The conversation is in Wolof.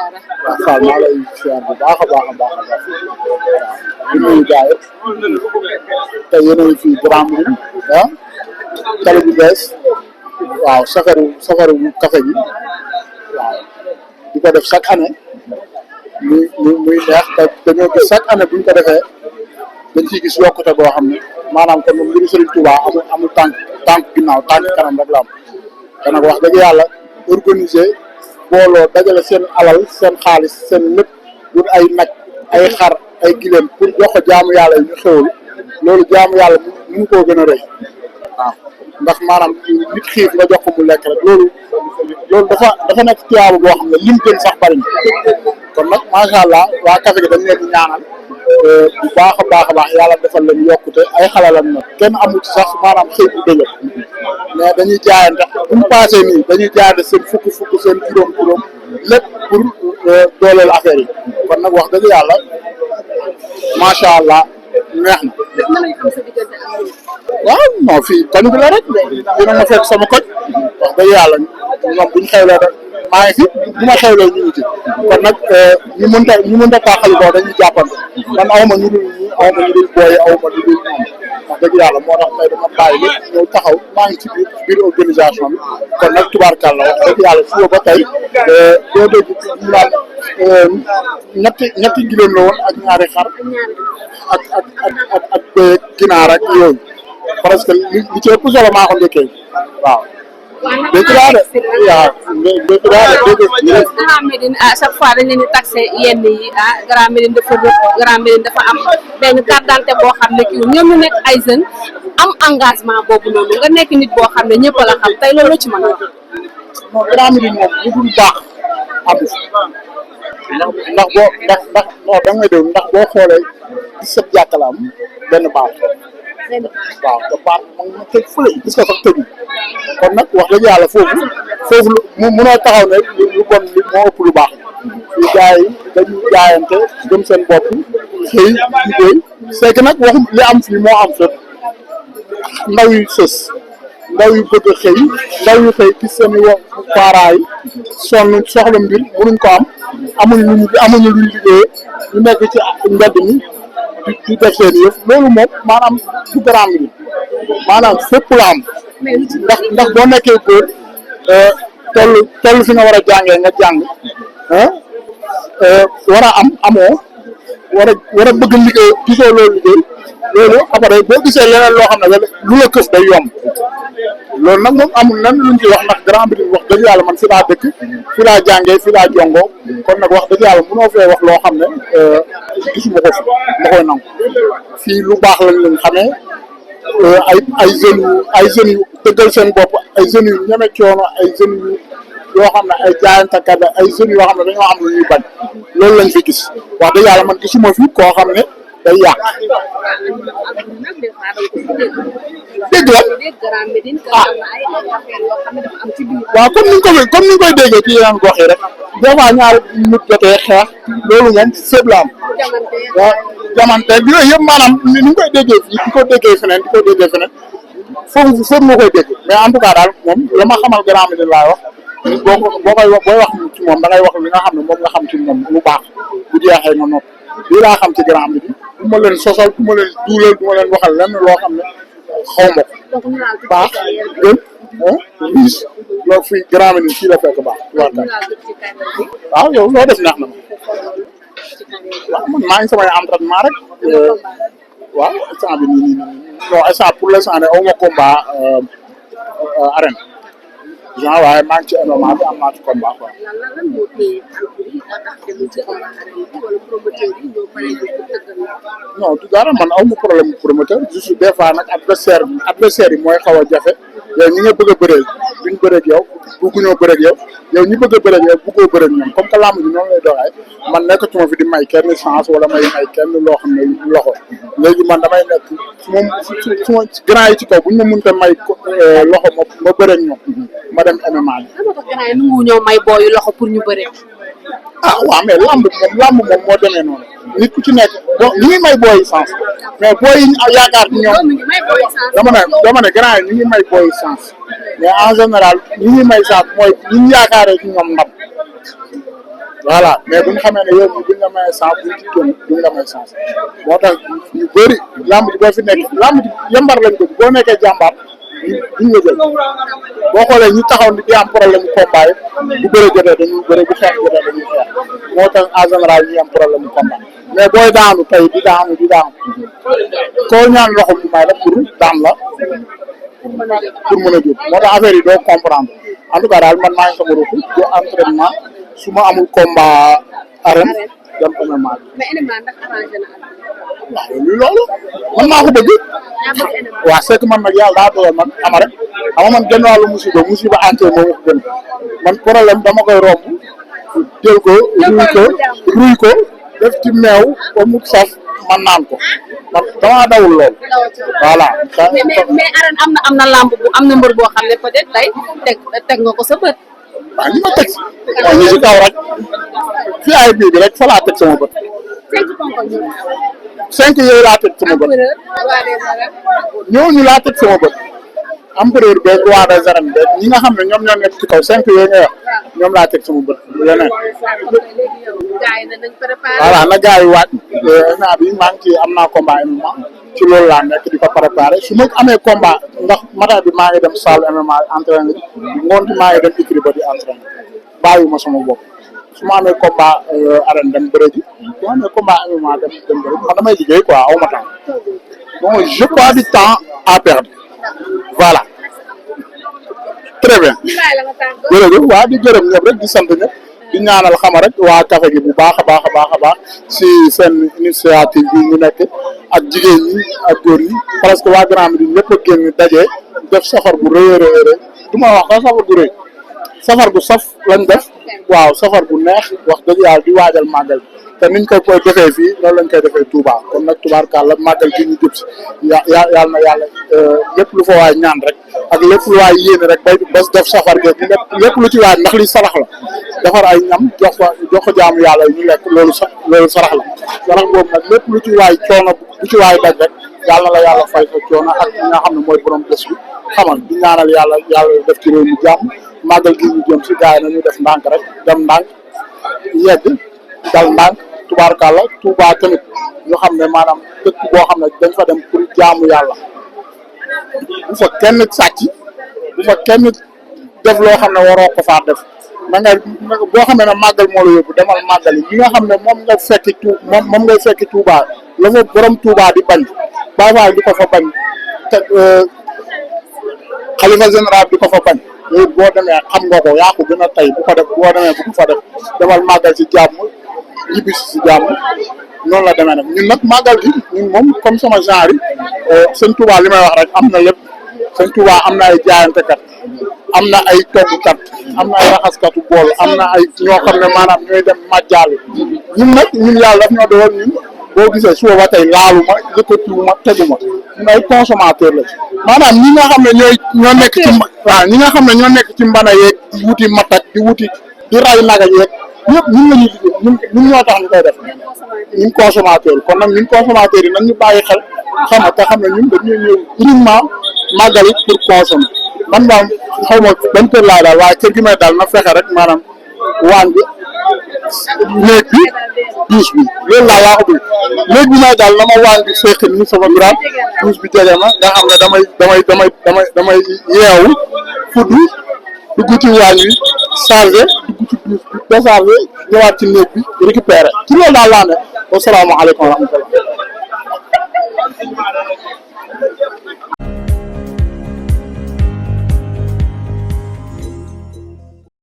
waaw Fall maa lay siyaar bu baax a baax a baax a baax di nuyu gars yi te yéen a ngi fii Grand Médine tali bu bees waaw safaru café gi waaw di ko def chaque année muy neex te dañoo gis chaque année bu ñu ko defee dañ ciy gis yokkute boo xam ne maanaam kon mbiru Serigne Touba amul tànk ginnaaw tànk kanam rek la am te nag wax dëgg yàlla organiser booloo dajale seen alal seen xaalis seen lépp wut ay nag ay xar ay gileem pour jox ko jaamu yàlla yi ñu xewul loolu jaamu yàlla mu koo gën a rëy waaw ndax maanaam nit xiif nga jox ko mu lekk rek loolu dafa nekk tuyaaba boo xam ne lim gën sax bari na kon nag macha allah waa café gi dañ leen di ñaanal bu baax a baax yàlla defal leen yokkute ay xale lañ nag kenn amu ci sax maanaam xëy bu dëgër mais dañuy jaayante bu ñu paasee nii dañuy jaayante seen fukk seen juróom lépp pour dooleel affaire yi kon nag wax dëgg yàlla macha allah neex na. waaw non fii tali bi la rek dina ma fekk sama koñ wax dëgg yàlla ñoom buñ xewlee rek maa ngi fi bu ma xewlee ñu ngi ci kon nag ñu mënta taaxal boo dañuy jàppante man awma ñu dul ñi awma ñu dul booy awma ñu dul ñoom wax dëgg yàlla moo tax tey dama bàyyi lépp ñëw taxaw maa ngi ci biir organisation bi kon nag tubaarkàlla wax dëgg yàlla suba ba tey doo dégg ñu naan ñetti gileem la woon ak ñaari xar ak bëy ginaar ak yooyu parce que li ci ëpp solo maa ko njëkkee waaw. dégg naa de Grand Médine à chaque fois dañ leen di taxé yenn yi Grand Médine dafa am benn carte d'identité boo xam ne kii ñoom ñu nekk ay jeunes am engagement boobu noonu nga nekk nit boo xam ne ñëpp la xam tey loolu ci mën a wax. non Grand Médine moom lu dul baax amul ndax boo non da ngay déglu ndax boo xoolee 17 jàkka la am benn baax. waaw te baax moom ma tëj fële gis nga sax tëju kon nag wax dëgg yàlla foofu mu mënoo taxaw ne lu bon li moo ëpp lu baax fii gars yi dañuy jaayante gëm seen bopp xëy liggéey c'est que nag waxum li am fii moo am fépp ndaw yu sës ndaw yu bëgg a xëy ndaw yu xëy ci seen i parents yi soxla mbir mënuñ ko am amuñu luñ liggéeyee ñu nekk ci mbedd mi di def seen yëf loolu moom maanaam du Grand Médine maanaam fépp la am ndax boo nekkee góor toll fi nga war a jàngee nga jàng war a am amoo war a bëgg liggéey gisoo loolu liggéey loolu après boo gisee leneen loo xam ne lu la këf day yomb loolu nag moom amul lenn luñ ci wax ndax Grand Médine wax dëgg yàlla man fi laa dëkk fi laa jàngee fi laa jongoo kon nag wax dëgg yàlla mënoo fee wax loo xam ne gisuma ko fi ma koy nangu fii lu baax lañ leen xamee ay jeunes yu dëggal seen bopp ay jeunes yu ñeme coono ay jeunes yoo xam ne ay jaayantakat ay jeunes yoo xam ne dañoo am lu ñuy bañ loolu lañ fi gis wax dëgg yàlla man gisuma fi koo xam ne day yàq. dégg la waaw comme ni ñu koy déggee ci yeneen gox yi rek des fois ñaari nit jotee xeex loolu moom fépp la am waaw jamante yooyu yëpp maanaam ni ñu koy déggee fii di ko déggee feneen foofu nga koy dégg mais en tout cas daal moom la ma xamal Grand Médine laay wax booy wax ci moom da ngay wax li nga xam ne moom nga xam ci moom lu baax bu jeexee nga nopp lii laa xam ci Grand Médine du ma leen sosal du ma leen duulal du ma leen waxal lenn loo xam ne xaw ma ko baax gën liis loolu fii Grand Médine fii la fekk baax waaw yow loo def neex na ma waaw man maa ngi samay entraînement rek waaw instant bi nii non instant pour l'instant ne aw ma combat arène genre waaye maa ngi ci MMA bi am naa ci combat quoi. non du dara man aw ma problème promoteur juste des fois nag adversaire yi mooy xaw a jafe yow ñi nga bëgg a bëreel duñ bëreeg yow bëgguñoo bëreeg yow ñi bëgg a bëreeg yow bëggoo bëreeg ñoom comme que làmb ji noonu lay doxee man nekkatuma fi di may kenn chance wala may kenn loo xam ne loxo léegi man damay nekk su ma grand yi ci kaw buñ ma mënta may loxo ma bëreeg ñoom ma dem MMA bi. ñoo may booyu loxo pour ñu bëree. ah waaw mais lamb moom moo demee noonu nit ku ci nekk bon ñu ngi may booy sens mais booy yi ñu yaakaar ci ñoom dama ne grand yi ñu ngi may booy sens mais en général ñu ngi may sens mooy ñu yaakaaree ci ñoom ndam voilà mais bu ñu xamee ne yow mii bu ñu la mayee sens bu ñu ci génn bu ñu la may sens moo tax ñu bëri lamb ji boo fi nekk lamb ji yambar lañ ko boo nekkee jàmbaar duñ la jël boo xoolee ñu taxaw di am problème mu combat yi bu bëre jotee dañuy bëre bu xeex jotee dañuy xeex moo tax en général ñu am problème mu combat mais booy daanu tey di daanu koo ñaan loxo mu may la pour daan la pour mën a jóg moo tax affaire yi doo comprendre en tout cas daal man maa ngi sama rëbb du entraînement su ma amul combat arène dem MMA bi. mais MMA ndax arrangé na waaw loolu man maa ko bëgg. waaw c'est que man nag yàlla daa dogal man ama rek xam nga man genn wàllu musiba entier moo ko gën man problème dama koy romb jël ko ruy ko def ci meew ba mu saf man naan ko man damaa dawul lool. voilà. mais arène am na lamb bu am na mbër boo xam ne peut-être tey teg nga ko sa bët. waaw ñi ma teg mooy ñi si kaw rek fi ay bii bi rek fa laa teg sama bët. 5 yooyu laa teg sama bët. ñooñu laa teg sama bët. empereur beeg roi des arènes beeg ñi nga xam ne ñoom ñoo nekk ci kaw 5 yooyu nga wax ñoom laa teg sama bët yeneen. voilà na gars yi waaj naa bi maa ngi ci am naa combat MMA ci loolu laa nekk di ko préparé su ma amee combat ndax matin bi maa ngi dem salle MMA entraîné ngoon bi maa ngi dem écurie ba di entraîné bàyyiwuma sama bopp su ma amee combat arène dem bëre ji su ma amee combat MMA dem bëre ji man damay liggéey quoi aw ma temps donc j'ai pas du temps à perdre voilà très bien jërëjëf waa di gërëm ñëpp rek di sant ñëpp di ñaanal xama rek waa café gi bu baax a baax si seen initiative bi ñu nekk ak jigéen ñi ak góor ñi parce que waa Grand Médine ñëpp a génn daje def safar bu rëy du ma wax sax safar bu rëy safar bu saf lañ def waaw safar bu neex wax dëgg yàlla di waajal màggal te niñ koy defee fii noonu lañ koy defee Touba kon nag tubaarkàlla màggal gi ñu jub si yàlla na yàlla lépp lu fa waay ñaan rek ak lépp lu waay yéene rek bay bas def safar geeg lépp lu ci waay ndax li sarax la defar ay ñam jox ko jaamu yàlla yi ñu lekk loolu sarax la sarax boobu nag lépp lu ci waay coono bu ci waay daj rek yàlla na la yàlla fay sa coono ak ñi nga xam ne mooy borom bés bi xamal di ñaanal yàlla def ci réew mi jàmm màggal gi ñu jëm si gars yi nañu def ndànk rek dem ndànk yegg dal ndànk tubaarkàlla Touba tamit ñu xam ne maanaam dëkk boo xam ne dañ fa dem pour jaamu yàlla bu fa kenn sàcc bu fa kenn def loo xam ne waroo ko faa def na nga boo xamee ne màggal moo la yóbbu demal màggal yi nga xam ne moom nga fekki moom ngay fekki Touba la fa borom Touba di bañ baafaal di ko fa bañ te xalifa général di ko fa bañ yooyu boo demee xam nga ko yaa ko gën a tey bu ko def boo demee bu ko fa def demal màggal ci jàmm ñibbi si jàmm noonu la demee nag ñun nag màggal gi ñun moom comme sama genre yi sëñ Touba li may wax rek am na lépp sëñ Touba am na ay jaayantekat am na ay toggkat am na ay raxaskatu bool am na ay ñoo xam ne maanaam ñooy dem màjjaal ñun nag ñun yàlla daf ñoo doon ñun boo gisee suba ba tey laalu ma yëkkatiwuma teguma ñun ay consommateur la maanaam ñi nga xam ne ñoo nekk ci waaw ñi nga xam ne ñoo nekk ci mbana yeeg di wuti matak di wuti di ray naga yeeg ñëpp ñun la ñuy liggéey ñun ñoo tax ñu koy def ñun consommateur kon nag ñun consommateur yi nañ ñu bàyyi xel xam nga te xam ne ñun dañuy ñëw uniquement màggal it pour consommer man moom xaw ma ban kër laay daal waaye kër gi may daal na fexe rek maanaam waañ bi néeg bi douche bi loolu laa yaa ko bëgg néeg bi may daal na ma waañ bi fekk ni sama biram douche bi jege ma nga xam ne damay yeewu fudd dugg ci waañ wi chargé dugg ci douche bi déchargé ñëwaat ci néeg bi récupéré ci loolu daal laa ne wasalaamaaleykum wa rahmatulah